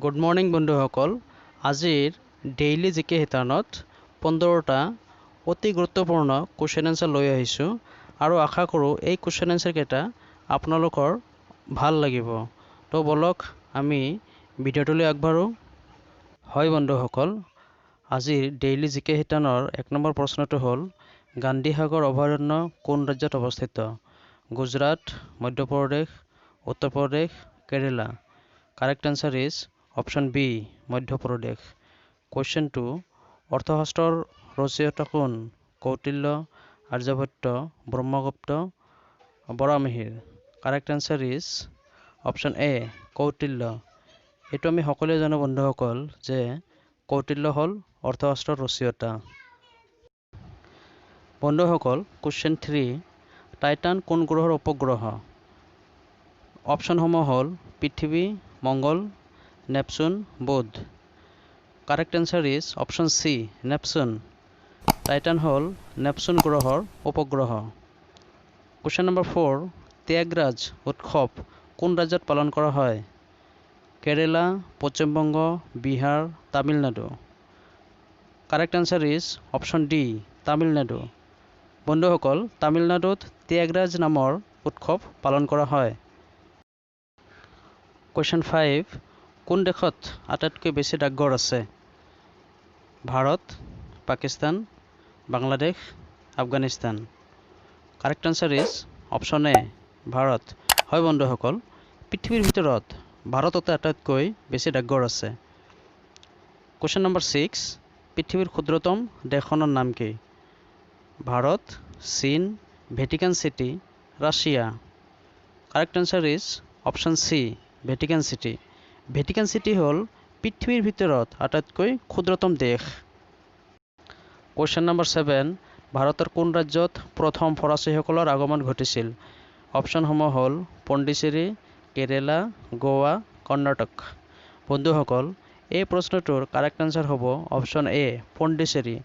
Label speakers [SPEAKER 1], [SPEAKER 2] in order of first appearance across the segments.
[SPEAKER 1] Good morning বন্ধুসকল। আজিৰ daily জিকে শিতানত 15টা অতি গুৰুত্বপূৰ্ণ কুৱেশ্যন এনচাৰ লৈ আহিছোঁ আৰু আশা কৰোঁ এই কুৱেশ্যন এনচাৰকেইটা আপোনালোকৰ ভাল লাগিব। তো ব'লক, আমি ভিডিঅ'টোলৈ আগবাঢ়োঁ। হয় বন্ধুসকল, আজিৰ ডেইলি জিকে শিতানৰ 1 নম্বৰ প্ৰশ্নটো হ'ল, গান্ধী সাগৰ অভয়াৰণ্য কোন ৰাজ্যত অৱস্থিত? গুজৰাট, মধ্যপ্ৰদেশ, উত্তৰ প্ৰদেশ, কেৰেলা। Correct answer is option B, Madhya Pradesh. Question 2, অৰ্থশাস্ত্ৰৰ ৰচয়িতা কোন? Kautilya, Aryabhatta, Brahmagupta, Varahamihira. Correct answer is option A, Kautilya. এইটো আমি সকলোৱে জানো বন্ধুসকল যে কৌটিল্য হ'ল অৰ্থশাস্ত্ৰৰ ৰচয়িতা। বন্ধুসকল, কুৱেশ্যন 3, টাইটান কোন গ্ৰহৰ উপগ্ৰহ? অপশ্যনসমূহ হ'ল পৃথিৱী, মংগল, নেপচুন, বুধ। Correct answer is option C, Neptune. Titan হ'ল নেপচুন গ্ৰহৰ উপগ্ৰহ। কুৱেশ্যন নম্বৰ 4, ত্যাগৰাজ উৎসৱ কোন ৰাজ্যত পালন কৰা হয়? কেৰেলা, Paschimbanga, Bihar, Tamil Nadu. Correct answer is option D, Tamil Nadu. বন্ধুসকল, তামিলনাডুত ত্যাগৰাজ নামৰ উৎসৱ পালন কৰা হয়। কুৱেশ্যন 5, কোন দেশত আটাইতকৈ বেছি ডাকঘৰ আছে? Bharat, Pakistan, Bangladesh, Afghanistan. Correct answer is option A, Bharat. হয় বন্ধুসকল, পৃথিৱীৰ ভিতৰত ভাৰততে আটাইতকৈ বেছি ডাকঘৰ আছে। কুৱেশ্যন নম্বৰ 6, পৃথিৱীৰ ক্ষুদ্ৰতম দেশখনৰ নাম কি? ভাৰত, চীন, Vatican city, Russia. Correct answer is option C, Vatican city. Vatican city হ'ল পৃথিৱীৰ ভিতৰত আটাইতকৈ ক্ষুদ্ৰতম দেশ। কুৱেশ্যন নম্বৰ 7, ভাৰতৰ কোন ৰাজ্যত প্ৰথম ফৰাচীসকলৰ আগমন ঘটিছিল? অপশ্যনসমূহ হ'ল পণ্ডিচেৰী, কেৰেলা, গোৱা, কৰ্ণাটক। বন্ধুসকল, এই প্ৰশ্নটোৰ কাৰেক্ট এনচাৰ হ'ব অপশ্যন এ, পণ্ডিচেৰী।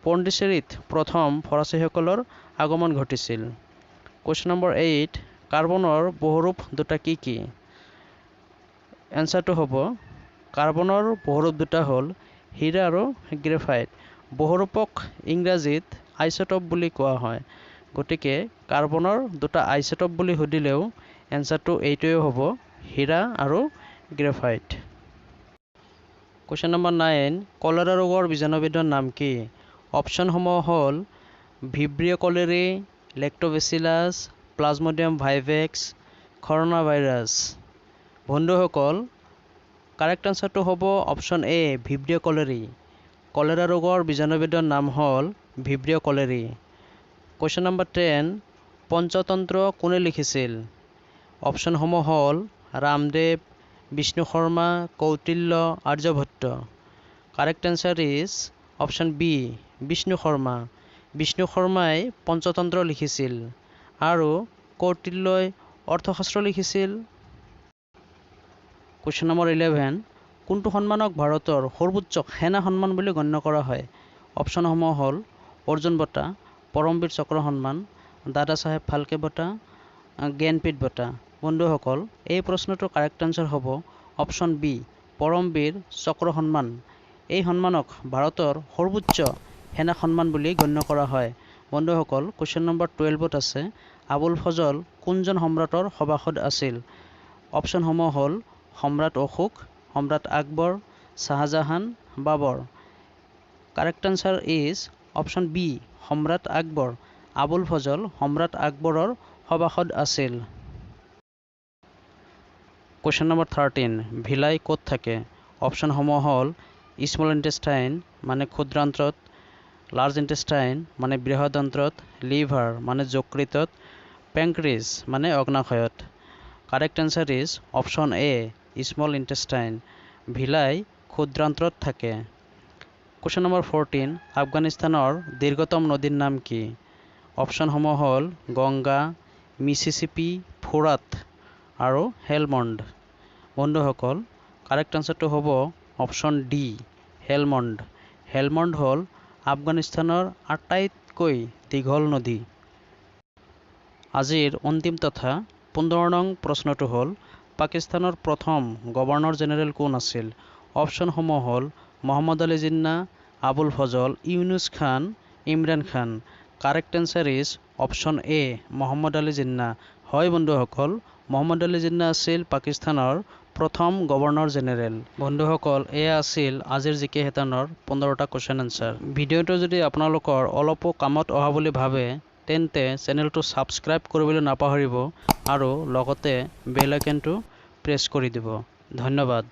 [SPEAKER 1] পণ্ডিচেৰীত প্ৰথম ফৰাচীসকলৰ আগমন ঘটিছিল। কুৱেশ্যন নম্বৰ 8, কাৰ্বনৰ বহুৰূপ দুটা কি কি? এনচাৰটো হ'ব, কাৰ্বনৰ বহুৰূপ দুটা হ'ল হীৰা আৰু গ্ৰেফাইট। বহুৰূপক ইংৰাজীত আইচটপ বুলি কোৱা হয়। গতিকে কাৰ্বনৰ দুটা আইচটপ বুলি সুধিলেও এনচাৰটো এইটোৱে হ'ব, হীৰা আৰু গ্ৰেফাইট। কুৱেশ্যন নম্বৰ 9, কলেৰা ৰোগৰ বীজাণুবিধৰ নাম কি? অপশ্যনসমূহ হ'ল Vibrio cholerae, Lactobacillus, Plasmodium vivax, corona virus. বন্ধুসকল, কাৰেক্ট আনচাৰটো হ'ব অপশ্যন এ, ভিব্ৰিঅ' কলেৰী। কলেৰা ৰোগৰ বীজাণুবিধৰ নাম হ'ল ভিব্ৰিঅ' কলেৰী। কুৱেশ্যন নম্বৰ 10, পঞ্চতন্ত্ৰ কোনে লিখিছিল? অপশ্যনসমূহ হ'ল Ramdev, Bishnu Sharma, Kautilya, Aryabhatta. Correct answer is option B, Bishnu Sharma. Bishnu শৰ্মাই পঞ্চতন্ত্ৰ লিখিছিল আৰু কৌটিল্যই অৰ্থশাস্ত্ৰ লিখিছিল। কুৱেশ্যন নম্বৰ 11, কোনটো সন্মানক ভাৰতৰ সৰ্বোচ্চ সেনা সন্মান বুলি গণ্য কৰা হয়? অপশ্যনসমূহ হ'ল অৰ্জুন বঁটা, পৰমবীৰ চক্ৰ সন্মান, দাদা চাহেব ফাল্কে বঁটা, জ্ঞানপীঠ বঁটা। বন্ধুসকল, এই প্ৰশ্নটোৰ কাৰেক্ট আনচাৰ হ'ব অপশ্যন বি, পৰমবীৰ চক্ৰ সন্মান। এই সন্মানক ভাৰতৰ সৰ্বোচ্চ সেনা সন্মান বুলি গণ্য কৰা হয়। বন্ধুসকল, কুৱেশ্যন নম্বৰ 12ত আছে, আবুল ফজল কোনজন সম্ৰাটৰ সভাসদ আছিল? অপশ্যনসমূহ হ'ল সম্ৰাট অশোক, সম্ৰাট আকবৰ, শ্বাহজাহান, বাবৰ। Correct answer is option B, Samrat Akbar. Abul Fazal সম্ৰাট আকবৰৰ সভাসদ আছিল। কুৱেশ্যন নম্বৰ 13, ভিলাই ক'ত থাকে? অপশ্যনসমূহ হ'ল স্মল ইণ্টেষ্টাইন মানে ক্ষুদ্ৰান্ত্ৰত, লাৰ্জ ইণ্টেষ্টাইন মানে বৃহদান্ত্ৰত, লিভাৰ মানে যকৃতত, পেংক্ৰিজ মানে অগ্নাশয়ত। Correct answer is option A, small intestine. ভিলাই ক্ষুদ্ৰান্ত্ৰত থাকে। কুৱেশ্যন নম্বৰ 14, আফগানিস্তানৰ দীৰ্ঘতম নদীৰ নাম কি? অপশ্যনসমূহ হ'ল গংগা, মিচিচিপি, ফোৰাত আৰু হেলমণ্ড। বন্ধুসকল, কাৰেক্ট আনচাৰটো হ'ব অপশ্যন ডি, হেলমণ্ড। হেলমণ্ড হ'ল আফগানিস্তানৰ আটাইতকৈ দীঘল নদী। আজিৰ অন্তিম তথা 15 নং প্ৰশ্নটো হ'ল, পাকিস্তানৰ প্ৰথম গভৰ্ণৰ জেনেৰেল কোন আছিল? অপশ্যনসমূহ হ'ল মহম্মদ আলী জিন্না, আবুল ফজল, ইউনুছ খান, Imran Khan. Correct answer is option A, Mohammad Ali Jinnah. হয় বন্ধুসকল, মহম্মদ আলী জিন্না আছিল পাকিস্তানৰ প্ৰথম গভৰ্ণৰ জেনেৰেল। বন্ধুসকল, এয়া আছিল আজিৰ জি কে হেতানৰ 15টা কুৱেশ্যন এনচাৰ। ভিডিঅ'টো যদি আপোনালোকৰ অলপো কামত অহা বুলি ভাবে, তেন্তে চেনেলটো ছাবস্ক্ৰাইব কৰিবলৈ নাপাহৰিব আৰু লগতে বেল আইকনটো প্ৰেছ কৰি দিব। ধন্যবাদ।